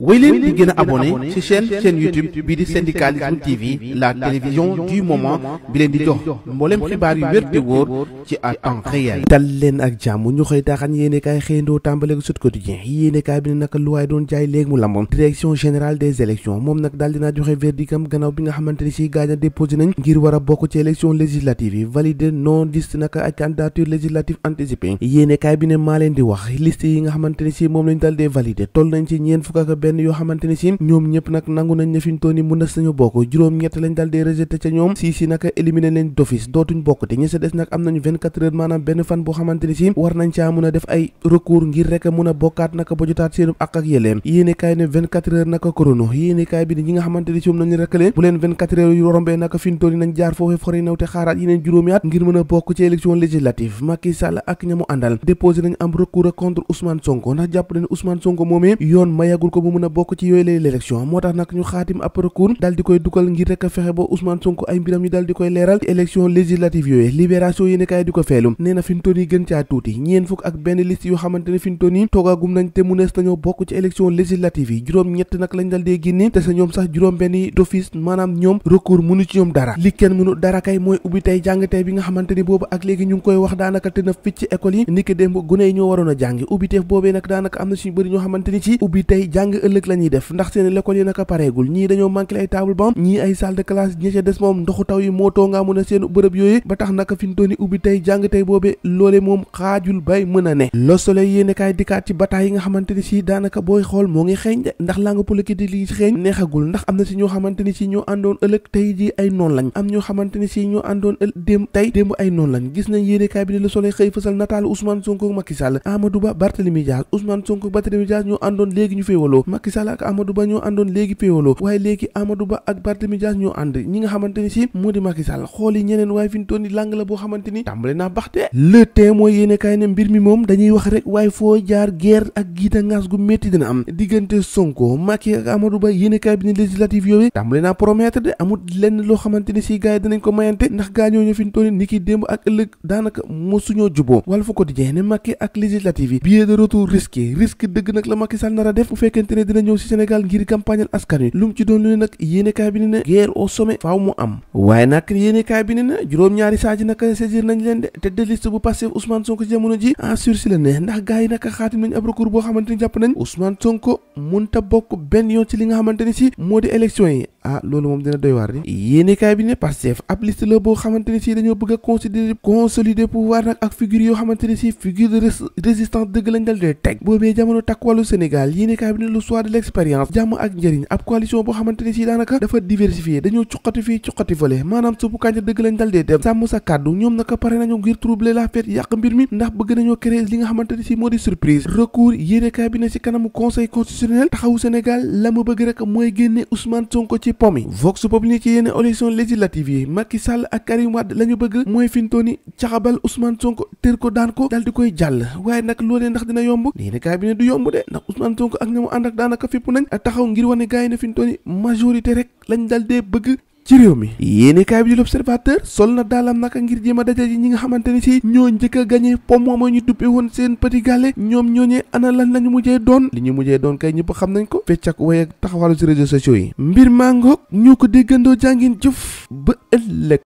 wéy leen di gën a abonné ci chaîne YouTube bii di Syndicalisme TV, la télévision du moment bi leen di jox mboolem xibaar yu wér te wóor ci à temps réel. dal leen ak jàmm ñu xëy taaxaan yéenekaay xëyandoo tàmbale ko Sud Quotidien yéenekaay bi ne naka lu waay doon jaay léegi mu lambam. Direction générale des élections moom nag daal dinaa joxe verdictam gannaaw bi nga xamante ni si gaañ a déposé nañ ngir war a bokk ci élection législative yi validé non liste naka ak candidature législative anticipée. Yéenekaay bi ne maa leen di wax liste yi nga xamante ni si moom lañ dal dee validé toll nañ ci ñeent fukk ak benn yoo xamante ni si ñoom ñëpp nag nangu nañ ne fi ñu toll nii mën nañu bokk juróom-ñett lañ dal dee rejeté ca ñoom si naka éliminé leen d'office dootuñ bokk te ñi sa des nag am nañu 24 heures maanaam benn fan boo xamante ni si war nañ caa mën a def ay recours ngir rek mën a bokkaat naka ba jotaat seen ak yelleem. Yéenekaay ne 24 heures naka chrono yéenekaay bi ne ñi nga xamante ni si moom nañu rëkkale bu leen 24 heures yu rombee naka fi ñu toll nii nañ jaar foofu fori naw te xaaraat yeneen juróomi at ngir mën a bokk ci élection législative. Macky Sall ak ñamu àndal déposé nañ am recours contre Ousmane Sonko ndax jàpp nañ Ousmane Sonko moomee yoon mayagul ko bu mën a bokk ci yooyu l'élection moo tax nag ñu xaatim ab recours dal di koy dugal ngir rek a fexe ba Ousmane Sonko ay mbiram ñu dal di koy leeral ci élection législative yooyu. Libération yéen kaay di ko feelu nee na fi ñu toll nii gën caa tuuti ñeen fukk ak benn liste yoo xamante ne fi ñu toll nii toogagum nañ te mënees nañoo bokk ci élection législative yi juróom ñett nag lañ dal dee génne te sa ñoom sax juróom benn d'office maanaam ñoom recours mënu ci ñoom dara li kenn mënu dara kay mooy ubbi tey jàng tey bi nga xamante ni boobu ak léegi ñu ngi koy wax daanaka te na ficc ci école yi niki démb gune yi ñoo waroon a jàngi ubbi teef boobee nag daanaka am na suñu bëri ñoo xamante ni ci ubbi tey jàng ëllëg la ñuy def ndax seen l'école yi naka pareegul ñii dañoo manqué ay table banc ñii ay salle de classe ñi ca des moom ndoxu taw yi moo too ngaa mën a seen bërëb yooyu ba tax naka fi ñu tooni ubbi tey jàng tey boobee loole moom xaajul bay mën a ne. Le Soleil yéene kaay dikkaat ci bataay yi nga xamante ni si daanaka booy xool moo ngi xeeñ de ndax langue politique di li xeeñ neexagul ndax am na si ñoo xamante ni si ñoo àndoon ëllëg tey ji ay noon lañ am ñoo xamante ni si ñoo àndoon démb ay noon lañ gis nañ yéene kaay bi ne Le Soleil xëy fësal nataalu Ousmane Sonko Macky Sall Amadou Ba Barthélémy Dias Ousmane Sonko Barthélémy Dias ñoo àndoon léegi ñu féewaloo Macky Sall ak Amadou Ba ñoo àndoon léegi féewaloo waaye léegi Amadou Ba ak Barthélémy Dias ñoo ànd ñi nga xamante ni si moo di Macky Sall xool yi ñeneen waaye fi ñu toll ni làng la boo xamante ni tàmbale naa baxte Le Témoin yéene kaay ne mbir mi moom dañuy wax rek waaye foo jaar guerre ak giita ngaas gu métti dina am diggante Sonko Macky ak Amadou Ba yéene kaay bi ne législative yooyu tàmbale naa promettre de amul lenn loo xamante ni si gars yi dinañ ko mayante ndax gaañoo ñu fi ñu toll ni ki démb ak ëllëg daanaka mosuñoo juboo Walf Quotidien ne Macky ak législative yi billet de retour risque dëgg nag la Macky Sall nar a def bu fekkente ne dina ñëw si Sénégal ngir campagnal askan wi lu mu ci doon lu ne nag yéene kaay bi ne na guerre au sommet faaw mu am waaye nag yéene kaay bi ne na juróom-ñaari saaji naka saisir nañ leen de tête de liste bu Pastef Ousmane Sonko ci jamono ji en sursis la ne ndax gars yi naka xaatim nañ ab recours boo xamante ni jàpp nañ Ousmane Sonko munta bokk benn yoon ci li nga xamante ni si moo di élection yi loolu moom dina doy waar di yéene kaay bi ne Pastef ab liste la boo xamante ni si dañoo bëgg a consolider pouvoir nag ak figure yoo xamante ni si figure de résistance dëgg lañ dal dee teg boobee jamono takk wàllu Sénégal yéene kaay bi ne le soir de l'expérience jàmm ak njëriñ ab coalition boo xamante ni si daanaka dafa diversifié dañoo cuqati fii cuqati fële maanaam suppu kànja dëgg lañ dal dee dem sàmm sa kàddu ñoom naka pare nañu ngir troubler la fête yàq mbir mi ndax bëgg nañoo créer li nga xamante ni si moo di surprise recours yéene kaay bi ne si kanamu conseil constitutionnel taxawu Sénégal la mu bëgg rek mooy génne Ousmane Sonko ci pomi Vox Populi ci yenn élection législative yi Macky Sall ak Karim Wade la ñu bëgg mooy fintooni caxabal Ousmane Sonko tër ko daan ko dal di koy jàll waaye nag loolee ndax dina yomb yéene kaay bi ne du yomb de ndax Ousmane Sonko ak ñamu ànd ak daanaka fépp nañ ak taxaw ngir wane gars yi ne fintooni majorité rek lañ dal dee bëgg ci réew mi yéene kaay bi di l'Observateur sol na daalam naka ngir jéem a daja ji ñi nga xamante ni si ñoo njëkk a gagné pom moomoo ñu duppe woon seen petit gàllé ñoom ñooñee ana lan lañu mujjee doon li ñu mujjee doon kay ñëpp xam nañ ko fecc ak way ak taxawalu ci réseaux sociaux yi mbir maa ngoog ñoo ko déggandoo jàngin jëf ba ëllëg